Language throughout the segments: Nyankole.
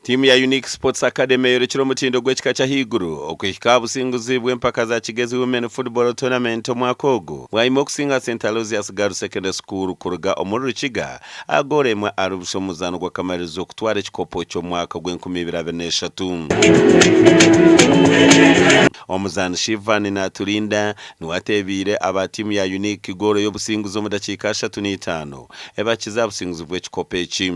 Tiimu ya Unique Sports Academy eyorekire omutindo gw'ekika ky'ahaiguru okuhika aha businguzi bw'empaka za Kigezi Women Football Tournament omwaka ogu bwanyima y'okusinga St Aloysius Girls Secondary School kuruga omuri Rukiga aha goolo emwe ahari busha omu muzaano gw'akamaririzo kutwara ekikopo ky'omwaka gw'enkumiibiri abiri n'eshatu. Omuzaani Shivan Naturinda niwe ateebiire aba tiimu ya Unique goolo y'obusinguzi omu dakiika 35 ebakize aha businguzi bw'ekikopo eki.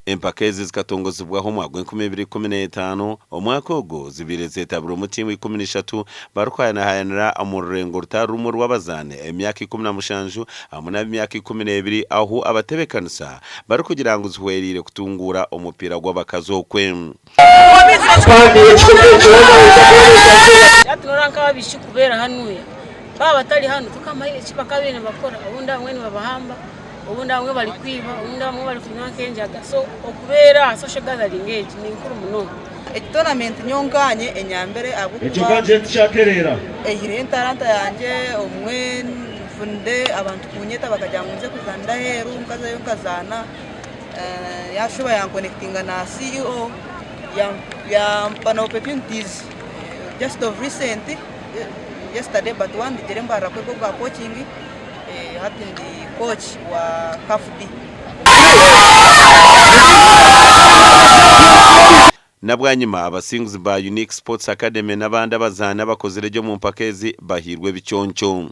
Empaka ezi zikatongozibwaho omwaka gw'enkumiibiri ikumi n'etaano. Omwaka ogu zibaire zeetabirwemu tiimu 13 barikuhayanahayanira omu rurengo rutari rumwe rw'abazaani emyaka 17 hamwe n'ab'emyaka 12 ahu abatebeekanisa barikugira ngu zihwereire kutunguura omupiira gw'abakazi okwe. Hati noreeba nk'abaishiki kubeera hanuya baaba batari hanu tokamanya eki bakabaire nibakora obundi abamwe nibabahamba obundi abamwe barikwiba obundi abamwe barikunywa nk'enjaga so okubeera aha social gathering egi ninkuru munonga. Egi tournament nyowe nkanye enyambire Ekyo ahabw'okuba nkangye tikyatereera. Eihire entaranta yangye obumwe nfunire abantu kunyeta bakagira ngu nze kuzaanira aheeru nkazayo nkazaana yashuba yankonekitinga na CEO yampa na opportunities just of recent yesterday but one ndigire mbarira kwega obwa coaching hati ndi coach wa CAF D. Na bwanyima, abasinguzi ba Unique Sports Academy n'abandi abazaani abakozire gye omu mpaka ezi bahairwe ebiconco.